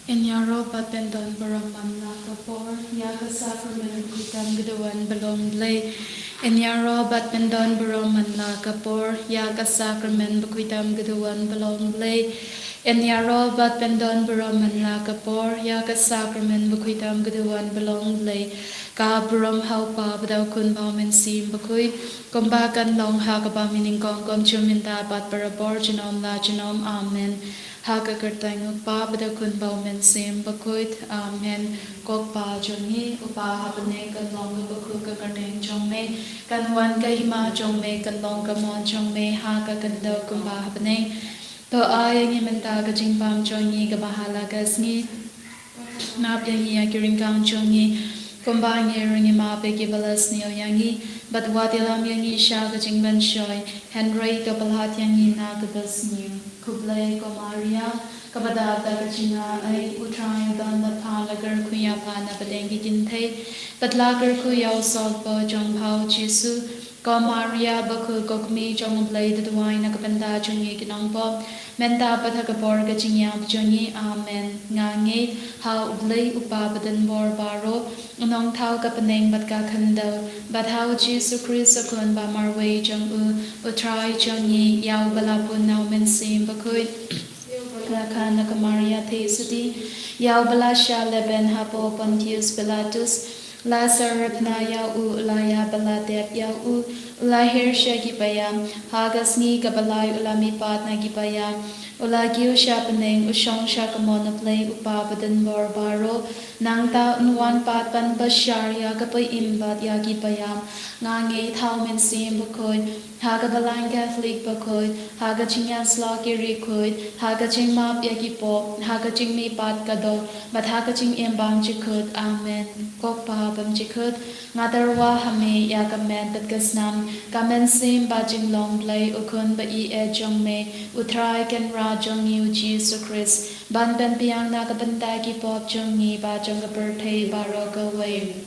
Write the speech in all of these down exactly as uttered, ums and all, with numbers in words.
Yn ïaroh bad pyndon burom man la ka por ïa ka sakramen bakhuid tam ka duwan ba long Blei. Yn ïaroh bad pyndon burom man la ka por ïa ka sakramen bakhuid tam ka duwan ba long Blei. Yn ïaroh bad pyndon burom man la ka por ïa ka sakramen bakhuid tam ka duwan ba long Blei. Ka burom ha U Kpa bad ha U Khun bad U Mynsiem Bakhuid, kumba kan long ha kaba mynnyngkong, kum mynta bad barabor, junom la junom. Amen. Ha ka kyrteng U Kpa bad U Khun bad U Mynsiem Bakhuid. Amen. Ko Kpa jong ngi uba ha bneng, kan long ka bakhuid ka kyrteng jong me, kan wan ka hima jong me, kan long ka mon jong me ha ka khyndew kumba ha bneng. To ai ïa ngi mynta ka jingpang jong ngi kaba ha la ka sngi. Map ïa ngi ïa ki ryngkang jong ngi, kumba ngi ruh ngi map ïa kiba la sniew ïa ngi. Bad wat ïalam ïa ngi sha ka jingpynshoi, hynrei to pynlait ïa ngi na kaba sniew. Khublei ko Maria, kaba dap da ka jingaiei, U Trai u don bad pha. La kyrkhu ïa pha na pdeng ki kynthei, bad la kyrkhu ïa u sawdong jong pha U Jisu. Ko Maria bakhuid, ko Kmie jong U Blei, to duwai na ka bynta jong ngi ki nongpop, mynta bad ha ka por ka jingïap jong ngi. Amen. Nga ngeit ha U Blei U Kpa badonbor baroh, U Nongthaw ka bneng bad ka khyndew, bad ha U Jisu Khrist U Khun ba marwei jong U, U Trai jong ngi, ïa uba la bun na U Mynsiem Bakhuid, la kha na ka Maria Theisotti, ïa uba la shah lehbeiñ hapoh Pontius Pilatus, la sarep na ïa u, u la ïap bad la tep ïa u, u la hiar sha ki paidbah. Ha ka sngi kaba lai u la mihpat na ki paidbah, u la kiew sha bneng, u shong sha ka mon U Blei U Kpa badonbor baroh. Nangta un wan pat ban bishar ïa ka pyrthei bad ïa ki paidbah. Nga ngeit ha U Mynsiem Bakhuid, ha ka Balang Katholik bakhuid, ha ka jingïasyllok ki riewkhuid, ha ka jingmap ïa ki pop, ha ka jingmihpat ka doh, bad ha ka jingim bymjukut. Amen. Ko Kpa bymjukut, nga tyrwa ha me ïa ka met bad ka snam, ka mynsiem bad jinglong Blei, U Khun ba ïeit jong me, U Trai Kynrad jong ngi U Jisu Khrist, ban pynbiang na ka bynta ki pop jong ngi bad jong ka pyrthei baroh kawei.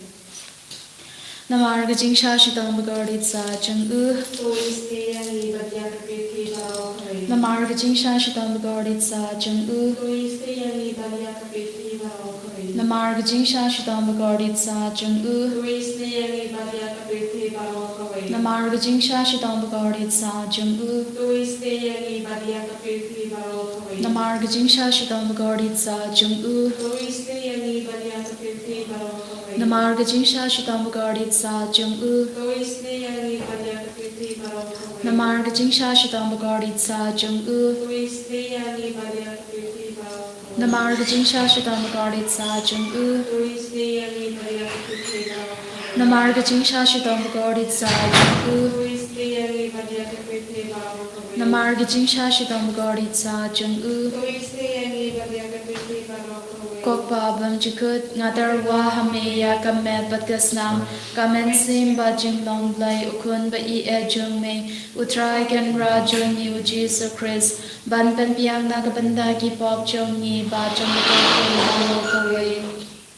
Namar ka jingshah shitom bakordit sah jong u. To isynei ïa ngi bad ïa ka pyrthei baroh kawei. Namar ka jingshah shitom bakordit sah jong u. To isynei ïa ngi bad ïa ka pyrthei baroh kawei. Namar ka jingshah shitom bakordit sah jong u. To isynei ïa ngi bad ïa ka pyrthei baroh kawei. Namar ka jingshah shitom bakordit sah jong u. To isynei ïa ngi bad ïa ka pyrthei baroh kawei. Namar ka jingshah shitom bakordit sah jong u. To isynei ïa ngi bad ïa ka pyrthei baroh kawei. Namar ka jingshah shitom bakordit sah jong u. To isynei ïa ngi bad ïa ka pyrthei baroh kawei. Namar ka jingshah shitom bakordit sah jong u. To isynei ïa ngi bad ïa ka pyrthei baroh kawei. Namar ka jingshah shitom bakordit sah jong u. To isynei ïa ngi bad ïa ka pyrthei baroh kawei. Namar ka jingshah shitom bakordit sah jong u. To isynei ïa ngi bad ïa ka pyrthei baroh kawei. Namar ka jingshah shitom bakordit sah jong u. To isynei ïa ngi bad ïa ka pyrthei baroh kawei. Ko Kpa bymjukut, nga tyrwa ha me ïa ka met bad ka snam, ka mynsiem bad jinglong Blei, U Khun ba ïeit jong me, U Trai Kynrad jong ngi U Jisu Khrist, ban pynbiang na ka bynta ki pop jong ngi bad jong ka pyrthei baroh kawei.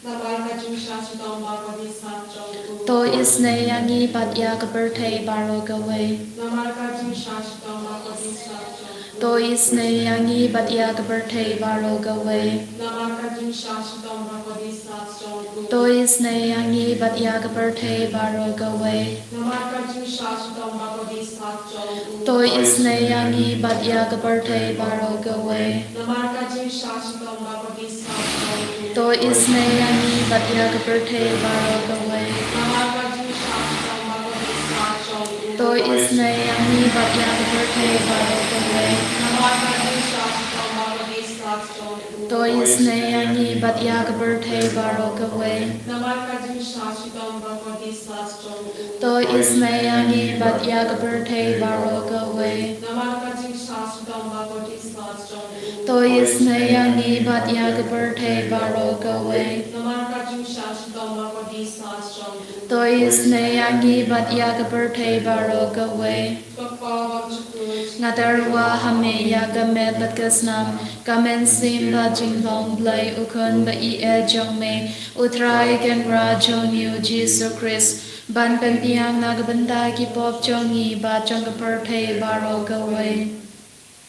Namar ka jingshah shitom bakordit sah jong u. To isynei ïa ngi bad ïa ka pyrthei baroh kawei. Namar ka jingshah shitom bakordit sah jong u. To isynei ïa ngi bad ïa ka pyrthei baroh kawei. Namar ka jingshah shitom bakordit sah jong u. To isynei ïa ngi bad ïa ka pyrthei baroh kawei. Namar ka jingshah shitom bakordit sah jong u. To isynei ïa ngi bad ïa ka pyrthei baroh kawei. Namar ka jingshah shitom bakordit sah jong u. To isynei ïa ngi bad ïa ka pyrthei baroh kawei. Namar ka jingshah shitom bakordit sah jong u. To isynei ïa ngi bad ïa ka pyrthei baroh kawei. Namar ka jingshah shitom bakordit sah jong u. To isynei ïa ngi bad ïa ka pyrthei baroh kawei. Namar ka jingshah shitom bakordit sah jong u. To isynei ïa ngi bad ïa ka pyrthei baroh kawei. Namar ka jingshah shitom bakordit sah jong u. To isynei ïa ngi bad ïa ka pyrthei baroh kawei. Namar ka jingshah shitom bakordit sah jong u. To isynei ïa ngi bad ïa ka pyrthei baroh kawei. Ko Kpa bymjukut. Nga tyrwa ha me ïa ka met bad ka snam, ka mynsiem bad jinglong Blei, U Khun ba ïeit jong me, U Trai Kynrad jong ngi U Jisu Khrist, ban pynbiang na ka bynta ki pop jong ngi bad jong ka pyrthei baroh kawei.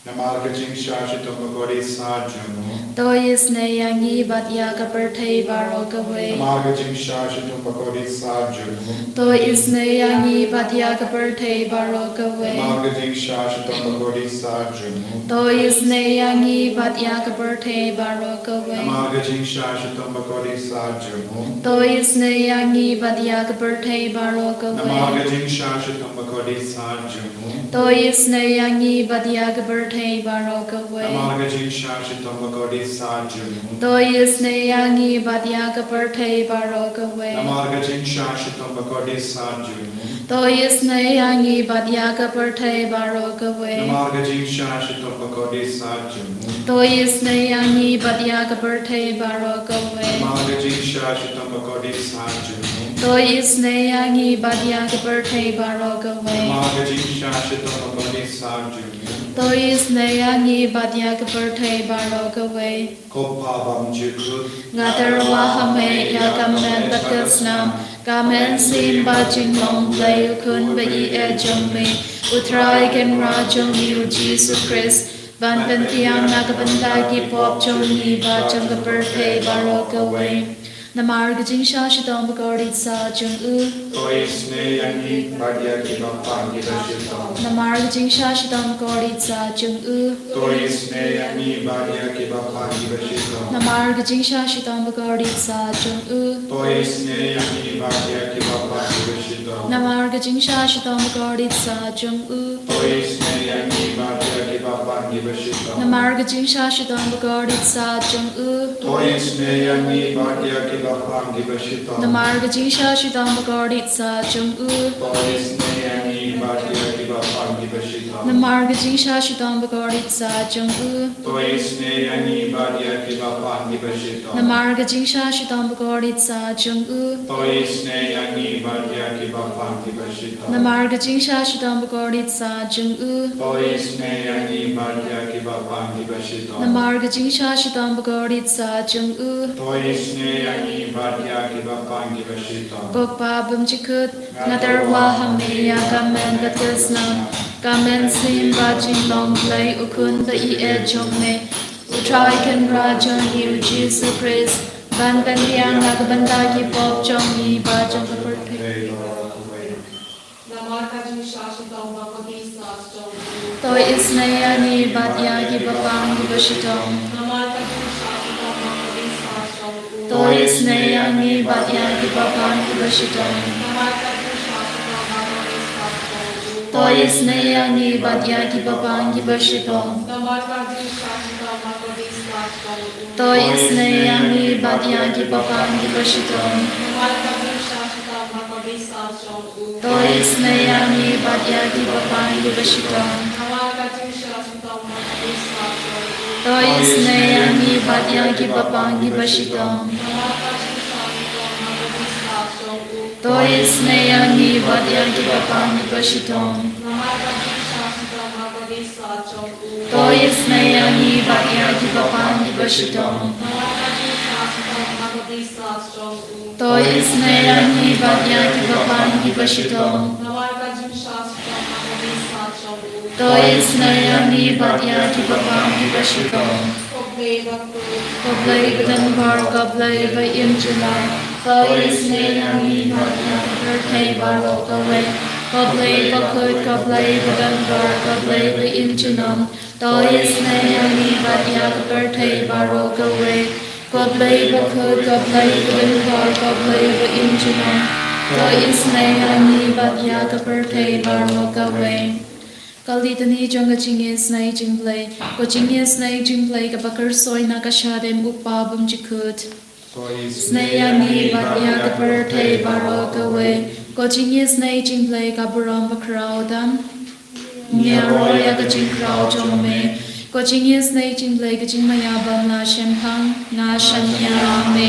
Namar ka jingshah shitom bakordit satia jong u, to isynei ïa ngi bad ïa ka pyrthei baroh kawei. Namar ka jingshah shitom bakordit satia jong u, to isynei ïa ngi bad ïa ka pyrthei baroh kawei. Namar ka jingshah shitom bakordit satia jong u, to isynei ïa ngi bad ïa ka pyrthei baroh kawei. Namar ka jingshah shitom bakordit satia jong u, to isynei ïa ngi bad ïa ka pyrthei baroh kawei. Namar ka jingshah shitom bakordit satia jong u, to isynei ïa ngi bad ïa ka pyrthei baroh kawei. Namar ka jingshah shitom bakordit satia jong u, to isynei ïa ngi bad ïa ka pyrthei baroh kawei. Namar ka jingshah shitom bakordit satia jong u, to isynei ïa ngi bad ïa ka pyrthei baroh kawei. Namar ka jingshah shitom bakordit satia jong u, to isynei ïa ngi bad ïa ka pyrthei baroh kawei. Namar ka jingshah shitom bakordit satia jong u, to isynei ïa ngi bad ïa ka pyrthei baroh kawei. Namar ka jingshah shitom bakordit satia jong u, to isynei ïa ngi bad ïa ka pyrthei baroh kawei. Ko Pa bymjukut, nga tyrwa ha me ïa ka met bad ka snam, ka mynsiem bad jinglong Blei U Khun ba ïeit jong me, U Trai Kynrad jong ngi U Jisu Khrist, ban pynbiang na ka bynta ki pop jong ngi bad jong ka pyrthei baroh kawei. Namar ka jingshah shitom bakordit satia jong u, to isynei ïa ngi bad ïa kiba pang kiba shitom. Namar ka jingshah shitom bakordit satia jong u, to isynei ïa ngi bad ïa kiba pang kiba shitom. Namar ka jingshah shitom bakordit satia jong u, to isynei ïa ngi bad ïa kiba pang kiba shitom. Namar ka jingshah shitom bakordit satia jong u, to isynei ïa ngi bad ïa kiba pang kiba shitom. Namar ka jingshah shitom bakordit satia jong u, to isynei ïa ngi bad ïa kiba pang kiba shitom. Namar ka jingshah shitom bakordit satia jong u, to isynei ïa ngi bad ïa kiba pang kiba shitom. Namar ka jingshah shitom bakordit satia jong u, to isynei ïa ngi bad ïa kiba pang kiba shitom. Namar ka jingshah shitom bakordit satia jong u, to isynei ïa ngi bad ïa kiba pang kiba shitom. Namar ka jingshah shitom bakordit satia jong u, to isynei ïa ngi bad ïa kiba pang kiba shitom. Namar ka jingshah shitom bakordit satia jong u, to isynei ïa ngi bad ïa kiba pang kiba shitom. Ko Pa bymjukut, nga tyrwa ha me ïa ka met bad ka snam, ka mynsiem bad jinglong Blei U Khun ba ïeit jong me, U Trai Kynrad jong ngi U Jisu Khrist, ban pynbiang na ka bynta ki pop jong ngi bad jong ka pyrthei. Namar ka jingshah shitom bakordit satia jong u, to isynei ïa ngi bad ïa kiba pang kiba shitom. Namar ka jingshah shitom bakordit satia jong u, to isynei ïa ngi bad ïa kiba pang kiba shitom. Namar ka jingshah shitom bakordit satia jong u, to isynei ïa ngi bad ïa kiba pang kiba shitom. Namar ka jingshah shitom bakordit satia jong u, to isynei ïa ngi bad ïa kiba pang kiba shitom. Namar ka jingshah shitom bakordit satia jong u, to isynei ïa ngi bad ïa kiba pang kiba shitom. Namar ka jingshah shitom bakordit satia jong u, to isynei ïa ngi bad ïa kiba pang kiba shitom. Namar ka jingshah shitom bakordit satia jong u, to isynei ïa ngi bad ïa kiba pang kiba shitom. Namar ka jingshah shitom bakordit satia jong u, to isynei ïa ngi bad ïa kiba pang kiba shitom. Namar ka jingshah shitom bakordit satia jong u, to isynei ïa ngi bad ïa kiba pang kiba shitom. Namar ka jingshah shitom bakordit satia jong u, to isynei ïa ngi bad ïa kiba pang kiba shitom. Ko Blei bakhuid, ko Blei badonbor, ko Blei ba im jynjar, to isynei ïa ngi bad ïa ka pyrthei baroh kawei. Ko Blei bakhuid, ko Blei badonbor, ko Blei ba im junom, to isynei ïa ngi bad ïa ka pyrthei baroh kawei. Ko Blei bakhuid, ko Blei badonbor, ko Blei ba im junom, to isynei ïa ngi bad ïa ka pyrthei baroh kawei. Ka Litany jong ka jingisynei jong U Blei. Ko jingisynei jong U Blei kaba kyrsoi na ka shadem U Kpa bymjukut, isynei ïa ngi bad ïa ka pyrthei baroh kawei. Ko jingisynei jong U Blei ka burom bakhraw tam, ngi ïaroh ïa ka jingkhraw jong me. Ko jingisynei jong U Blei ka jingmaïa bym lah shemphang, nga shaniah ha me.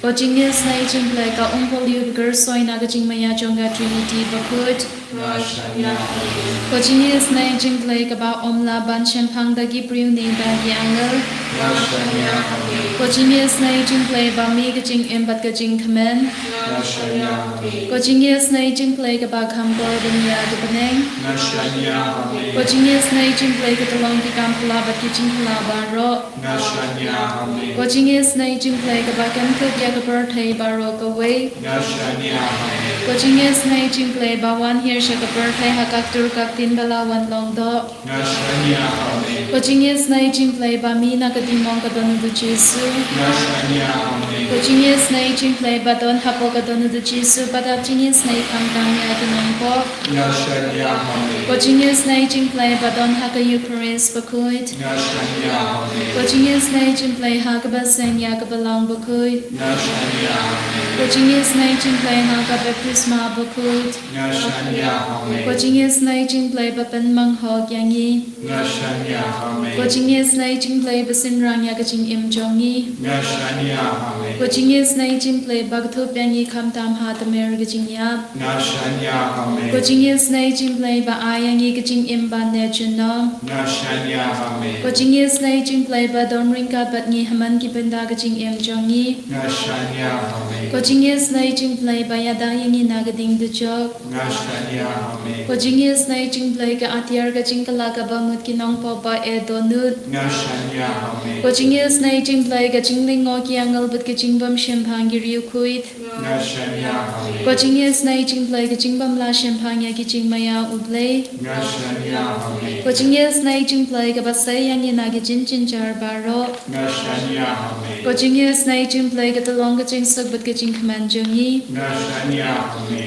Ko jingisynei jong U Blei ka umpohliew ba kyrsoi na ka jingmaïa jong ka Trinity bakhuid, Ko jingisynei jingpyllait kaba ym lah ban shemphang da ki briew ne da ki angel. Ko jingisynei jingpyllait ba mih ka jingim bad ka jingkmen. Ko jingisynei jingpyllait kaba kham bor ban ïa ki bneng. Ko jingisynei jingpyllait ka tyllong ki kam phylla bad ki jingphylla baroh. Ko jingisynei jingpyllait kaba kynthup ïa ka pyrthei baroh kawei. Ko jingisynei jingpyllait ba wan hiar sha ka pyrthei ha ka ktur ka ktien ba la wan long doh. Ko jingisynei jingpyllait ba mih na ka diengmong ka don u Jisu. Ko jingisynei jingpyllait ba don hapoh ka don u Jisu bad ka jingisynei khamtam ïa ki nongpop. Ko jingisynei jingpyllait ba don ha ka Eucharist bakhuid. Ko jingisynei jingpyllait ha kaba seng ïa ka Balang bakhuid. Ko jingisynei jingpyllait ha ka baptisma bakhuid. Ko jingisynei jingpyllait ba pynmang hok ïa ngi. Ko jingisynei jingpyllait ba synran ïa ka jingim jong ngi. Ko jingisynei jingpyllait ba kynthup ïa ngi khamtam ha tmier ka jingïap. Ko jingisynei jingpyllait ba ai ïa ngi ka jingim ban leit junom. Ko jingisynei jingpyllait ba don ryngkat bad ngi ha man ki bynta ka jingim jong ngi. Ko jingisynei jingpyllait ba ïada ïa ngi na ka ding dujok. Ko jingisynei jingpyllait ka atiar ka jingkylla kaba mut ki nongpop ba eh dohnud. Ko jingisynei jingpyllait ka jinglyngngoh ki angel bad ka jingbym shemphang ki riewkhuid. Ko jingisynei jingpyllait ka jingbym lah shemphang ïa ki jingmaïa U Blei. Ko jingisynei jingpyllait kaba sei ïa ngi na ki jingjynjar baroh. Ko jingisynei jingpyllait ka tyllong ka jingsuk bad ka jingkmen jong ngi.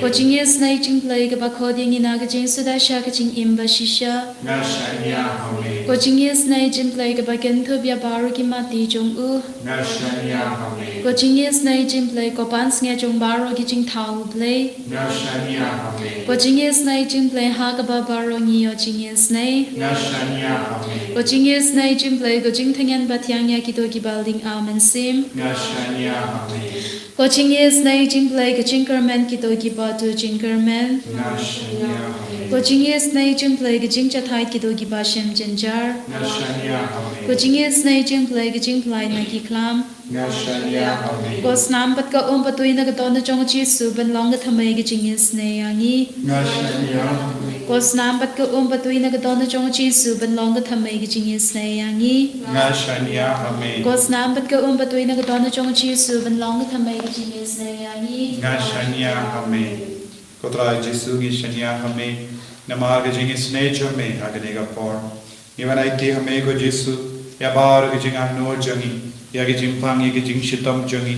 Ko jingisynei jingpyllait kaba khot ïa ngi na ka jingsuda sha ka jingim ba shisha. Ko jingisynei jingpyllait kaba kynthup ïa baroh ki mati jong u. Ko jingisynei jingpyllait ko pansngiat jong baroh ki jingthaw U Blei. Ko jingisynei jingpyllait ha kaba baroh ngi ïoh jingisynei. Ko jingisynei jingpyllait ko jingtyngen ba thiang ïa kito kiba lyngngoh mynsiem. Ko jingisynei jingpyllait ka jingkyrmen kito kiba tu jingkyrmen. Ko jingisynei jingpyllait ka jingjahthait kito kiba shem jynjar. Ko jingisynei jingpyllait ka jingpyllait na ki khlam. Ko snam bad ka um ba tui na ka dohnud jong u Jisu ban long ka thymmei ka jingisynei ïa ngi. Ko snam bad ka um ba tui na ka dohnud jong u Jisu ban long ka thymmei ka jingisynei ïa ngi. Ko snam bad ka um ba tui na ka dohnud jong u Jisu ban long ka thymmei ka jingisynei ïa ngi. Ko Trai Jisu, ngi shaniah ha me namar ka jingisynei jong me ha kane ka por. Ngi wan aiti ha me ko Jisu ïa baroh ki jingangnud jong ngi, ïa ki jingpang, ïa ki jingshitom jong ngi,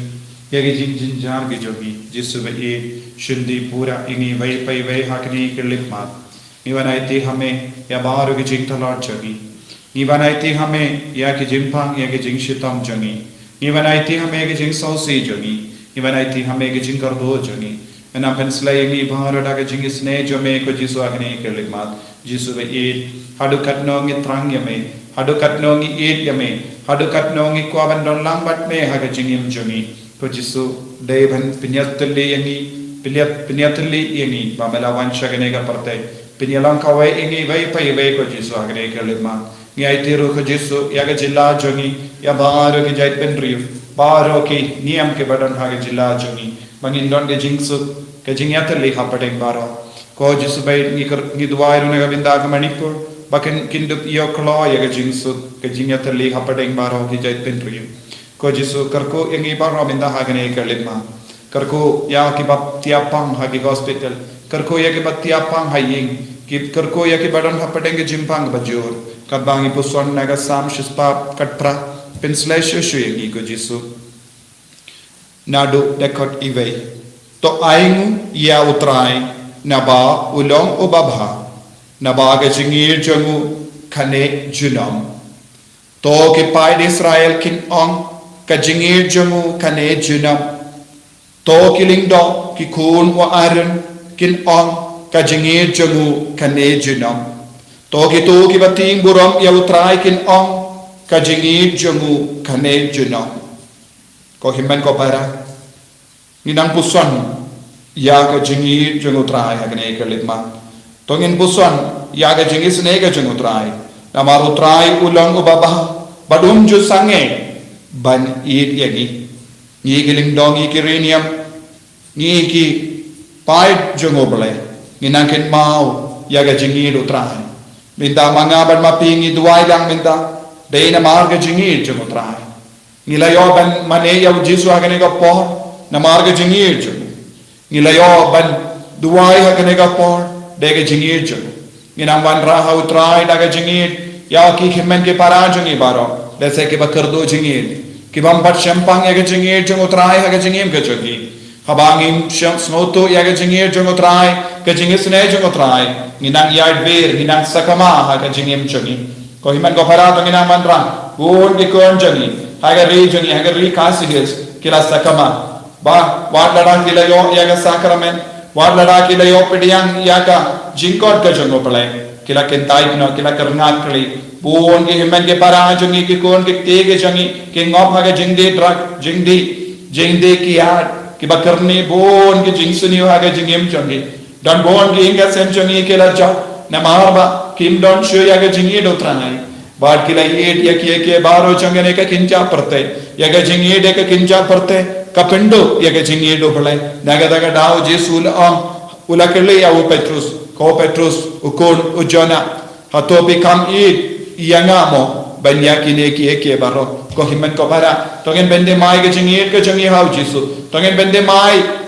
ïa ki jingjynjar ki jong ngi. Jisu ba ïeit, shynti pura ïa ngi iwei pa iwei ha kane ka khyllipmat. Ngi wan aiti ha me ïa baroh ki jingtlot jong ngi. Ngi wan aiti ha me ïa ki jingpang, ïa ki jingshitom jong ngi. Ngi wan aiti ha me ïa ki jingsngewsih jong ngi. Ngi wan aiti ha me ïa ki jingkyrduh jong ngi. Ngan ym pynsleh ïa ngi baroh da ka jingisynei jong me ko Jisu ha kane ka khyllipmat. Jisu ba ïeit, haduh katno ngi thrang ïa me, haduh katno ngi ïeit ïa me, haduh katno ngi kwah ban don lang bad me ha ka jingim jong ngi. Ko Jisu, dei ban pynïatylli ïa ngi, pynïat, pynïatylli ïa ngi ba me la wan sha kane ka pyrthei. Pynïalang kawei ïa ngi iwei pa iwei ko Jisu ha kane ka khyllipmat. Ngi aiti ruh ko Jisu ïa ka jylla jong ngi, ïa baroh ki jaitbynriew, baroh ki niam kiba don ha ka jylla jong ngi, ba ngin don ka jingsuk, ka jingïatylli hapdeng baroh. Ko Jisu ba ïeit, ngi kyr, ngi duwai ruh na ka bynta ka Manipur, ba kin, kin dup ïoh kloi ïa ka jingsuk, ka jingïatylli hapdeng baroh ki jaitbynriew. Ko Jisu, kyrkhu ïa ngi baroh mynta ha kane ka khyllipmat. Kyrkhu ïa kiba thiah pang ha ki hospital. Kyrkhu ïa kiba thiah pang ha ïing. Ki, kyrkhu ïa kiba don hapdeng ka jingpang kaba jur. Katba ngi puson na ka Salm shispah khatphra. Pynsleh shuh shuh ïa ngi ko Jisu. Naduh dkhot iwei. To ainguh ïa U Trai, naba u long uba bha. Naba ka jingïeit jong u ka neh junom. To ki paid Israel kin ong, ka jingïeit jong u ka neh junom. To ki lyngdoh ki khun u Aaron kin ong, ka jingïeit jong u ka neh junom. To kito kiba tieng burom ïa U Trai kin ong, ka jingïeit jong u ka neh junom. Ko hynmen ko para, ngi nang puson ïa ka jingïeit jong U Trai ha kane ka khyllipmat. To ngin puson ïa ka jingisynei ka jong U Trai. Namar U Trai u long uba bha, bad um ju sangeh ban ïeit ïa ngi. Ngi ki lyngdoh, ngi ki riewniam, ngi ki paid jong U Blei, ngi nang kynmaw ïa ka jingïeit U Trai. Mynta ma nga bad ma phi ngi duwai lang mynta, dei namar ka jingïeit jong U Trai. Ngi la ïoh ban mane ïa U Jisu ha kane ka por namar ka jingïeit jong u. Ngi la ïoh ban duwai ha kane ka por da ka jingïeit jong u. Ngi nang wanrah ha U Trai da ka jingïeit ïa ki hynmen ki para jong ngi baroh, lehse kiba kyrduh jingïeit, ki bym pat shempang ïa ka jingïeit jong U Trai ha ka jingim ka jong ngi. Haba ngim shym sngewthuh ïa ka jingïeit jong U Trai, ka jingisynei jong U Trai, ngi nang ïaid wir, ngi nang sakma ha ka jingim jong ngi. Ko hynmen ko para, to ngin nang wanrah, bun ki khun jong ngi ha ka ri jong ngi, ha ka ri Khasi Hills, ki la sakma. Ba wat lada ki la ïoh ïa ka sakramen, wat lada ki la ïoh pdiang ïa ka jingkhot ka jong U Blei, ki la kyntait noh, ki la kyrngat kli. Bun ki hynmen ki para jong ngi, ki khun ki kti ki jong ngi, ki ngop ha ka jingdie drug, jingdie, jingdie kiad, kiba kyrni bun ki jingsniew ha ka jingim jong ngi. Don bun ki ïing ka sem jong ngi ki la jop namar ba kim don shuh ïa ka jingïeit U Trai. Bad ki la ïeit ïa kiei kiei baroh jong kane ka kynja pyrthei, ïa ka jingïeit ïa ka kynja pyrthei ka pynduh ïa ka jingïeit U Blei. Na kata ka daw Jisu u la ong, u la kylli ïa u Petrus, ko Petrus, u khun u Jonah, hato phi kham ïeit ïa nga mo ban ïa kine kiei kiei baroh? Ko hynmen ko para, to ngin pyndem ïa ka jingïeit ka jong ngi ha u Jisu. To ngin pyndem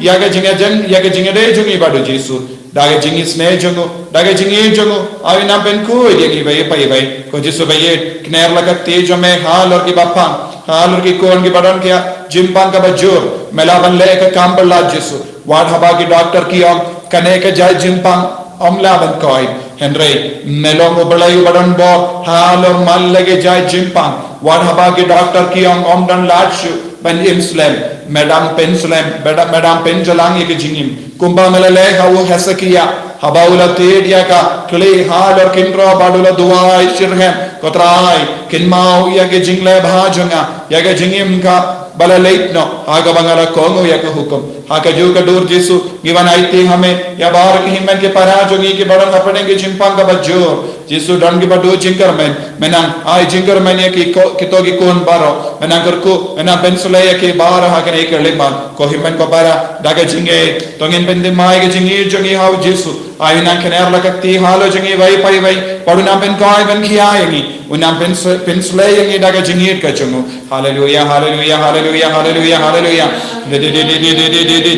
ïa ka jingïeit, ïa ka jingïeit jong ngi bad u Jisu. Da ka jingisynei jong u, da ka jingïeit jong u, ai u nang pynkhuid ïa ngi iwei pa iwei. Ko Jisu ba ïeit, kner la ka kti jong me halor kiba pang, halor ki khun kiba don ka jingpang kaba jur. Me lah ban leh ka kam ba lad Jisu. Wat haba ki doktor ki ong kane ka jait jingpang ym lah ban koit, hynrei me long U Blei uba don bor halor man la ka jait jingpang. Wat haba ki doktor ki ong ym don lad shuh ban im slem, me dang pynslem, me dang, me dang pynjalang ïa ka jingim. Kumba me la leh ha u Hesekiah, haba u la tied ïa ka khlieh halor khynraw bad u la duwai shitrhem, ko Trai, kynmaw ïa ka jingleh bha jong nga, ïa ka jingim kaba la leit noh, ha kaba nga la kohnguh ïa ka hukum. Ha kajuh ka dur Jisu, ngi wan aiti ha me ïa baroh ki hynmen ki para jong ngi kiba don hapdeng ki jingpang kaba jur. Jisu, don kiba duh jingkyrmen, me nang ai jingkyrmen ïa ki ko, kito ki khun baroh. Me nang kyrkhu, me nang pynsleh ïa ki baroh ha kane ka khyllipmat. Ko hynmen ko para, da ka jingïeit, to ngin pyndem ïa ka jingïeit jong ngi ha u Jisu. Ai u nang kner la ka kti halor jong ngi iwei pa iwei, bad u nang pynkoit pynkhia ïa ngi, u nang pyns-, pynsleh ïa ngi da ka jingïeit ka jong u. Haleluya, haleluya, haleluya, haleluya, haleluya. Di, di, di,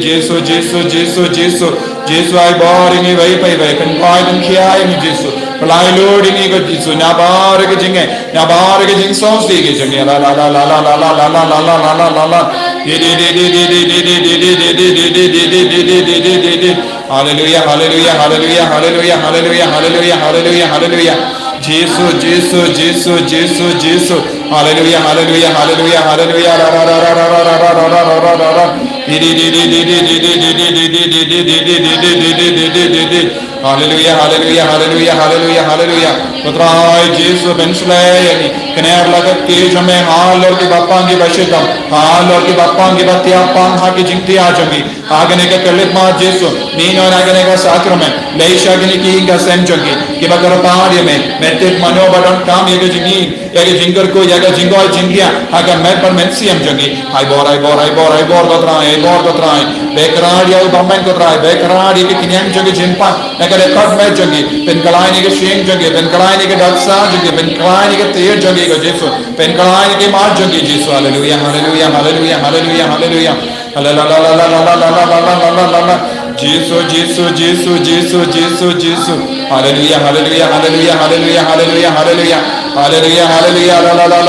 Jisu, Jisu, Jisu, Jisu. Jisu, ai bor ïa ngi iwei pa iwei, pynkoit pynkhia ïa ngi Jisu. Pynlait lut ïa ngi ko Jisu, na baroh ka jingeh, na baroh ka jingsngewsih ka jong ngi. La, la, la. Di, di, di, Haleluya, haleluya, haleluya, haleluya, haleluya, haleluya, haleluya, haleluya, haleluya. Jisu, Jisu, Jisu, Jisu, Jisu. Haleluya, haleluya, haleluya, haleluya. Ra, ra, ra, ra. Di, di, di, di. Haleluya, haleluya, haleluya, haleluya, haleluya. Ko Trai Jisu, pynsleh ïa ngi. Kner la ka kti jong me halor kiba pang kiba shitom, halor kiba pang kiba thiah pang ha ki jingthiah jong ngi. Ha kane ka khyllipmat Jisu, mih noh na kane ka sakramen, leit sha kine ki ïing ki sem jong ngi, kiba kyrpad ïa me, me tip mano ba donkam ïa ka jingïeit, ïa ka jingkyrkhu, ïa ka jingkoit jingkhiah, ha ka met bad mynsiem jong ngi. Ai bor, ai bor, ai bor, ai bor ko Trai, ai bor ko Trai. Beh kyrhai ïa u bymman ko Trai, beh kyrhai ïa ki khñiang jong ki jingpang, na ka dkhot met jong ngi, pynkylla ïa ka shyieng jong ngi, pynkylla ïa ka dohkha jong ngi, pynkylla ïa ka tied jong ngi ko Jisu, pynkylla ïa ka mat jong ngi Jisu. Haleluya, haleluya, haleluya, haleluya, haleluya. Jisu, Jisu, Jisu, Jisu, Jisu, Jisu. Haleluya, haleluya, haleluya, haleluya, haleluya, haleluya. Haleluya, haleluya, la, la, la.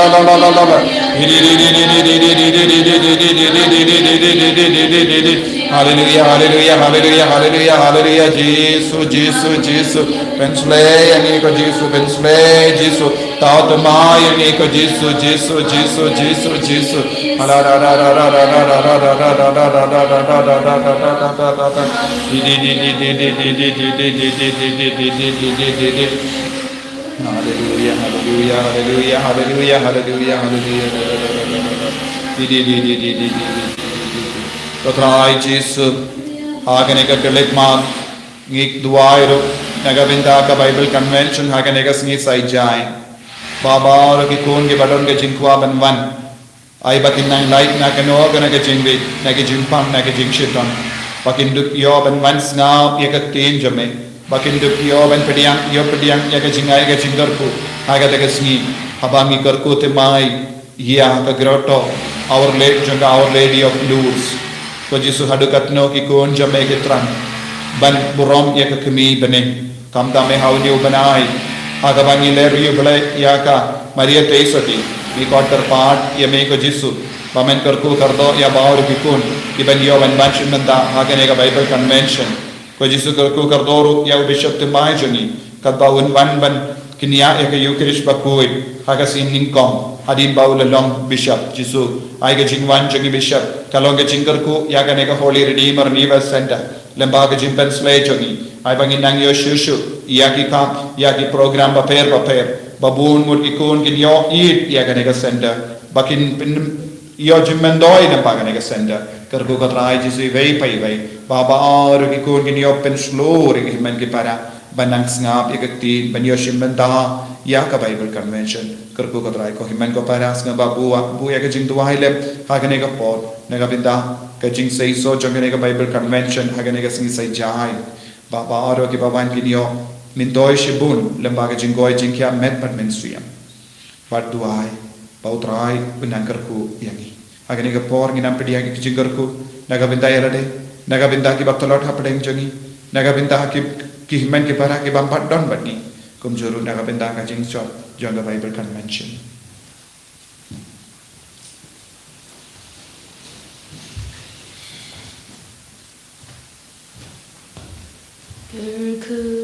Haleluya, haleluya, haleluya, haleluya, haleluya. Jisu, Jisu, Jisu. Pynsleh ïa ngi ko Jisu, pynsleh Jisu. Tau thymmai ïa ngi ko Jisu, Jisu, Jisu, Jisu, Jisu. Haleluya, haleluya, haleluya, haleluya, haleluya, haleluya. Ko Trai Jisu, ha kane ka khyllipmat, Ngi duwai ruh na ka bynta ka Bible Convention ha kane ka sngi Saitjaiñ. Ba baroh ki khun kiba don ka jingkwah ban wan, ai ba kin nang lait na kano kano ka jingbieit, na ka jingpang, na ka jingshitom. Ba kin dup ïoh ban wan sngap ïa ka ktien jong me. Ba kin dup ïoh ban pdiang, ïoh pdiang ïa ka jingai ka jingkyrkhu ha kata ka sngi. Haba ngi kyrkhu thymmai ïa ka grotto, Our Lady, jong ka Our Lady of Lourdes. Ko Jisu, haduh katno ki khun jong me ki thrang ban burom ïa ka kmie bneng. Kumta me ha une u bnai, ha kaba ngi leh riewblei ïa ka Maria Theisotti, ngi khot kyrpad ïa me ko Jisu ba men kyrkhu kyrdoh ïa baroh ki khun kiban ïoh ban wan shim bynta ha kane ka Bible Convention. Ko Jisu, kyrkhu kyrdoh ruh ïa u Bishop thymmai jong ngi, katba un wan ban kñia ïa ka Eucharist bakhuid ha ka sngi nyngkong hadien ba u la long Bishop. Jisu, ai ka jingwan jong i Bishop ka long ka jingkyrkhu ïa kane ka Holy Redeemer Nivas Centre lem bad ka jingpynsleh jong ngi. Ai ba ngin nang ïoh shuh shuh ïa ki kam, ïa ki program bapher bapher, ba bun mut ki khun kin ïoh ïeit ïa kane ka centre, ba kin pyn ïoh jingmyntoi lem bad kane ka centre. Kyrkhu ko Trai Jisu iwei pa iwei, ba baroh ki khun kin ïoh pynshlur ïa ki hynmen ki para ban nang sngap ïa ka ktien, ban ïoh shim bynta ïa ka Bible Convention. Kyrkhu ko Trai, ko hynmen ko para, sngewbha buh, buh ïa ka jingduwai lem ha kane ka por na ka bynta ka jingseisoh jong kane ka Bible Convention ha kane ka sngi Saitjaiñ. Ba baroh kiba wan kin ïoh myntoi shibun lem bad ka jingkoit jingkhiah met bad mynsiem. Bad duwai ba u Trai un nang kyrkhu ïa ngi. Ha kane ka por ngin nang pdiang ïa ka jingkyrkhu na ka bynta ïa lade, na ka bynta kiba tlot hapdeng jong ngi, na ka bynta ki, ki hynmen ki para ki bym pat don bad ngi, kumjuh ruh na ka bynta ka jingshop jong ka Bible Convention. Kyrkhu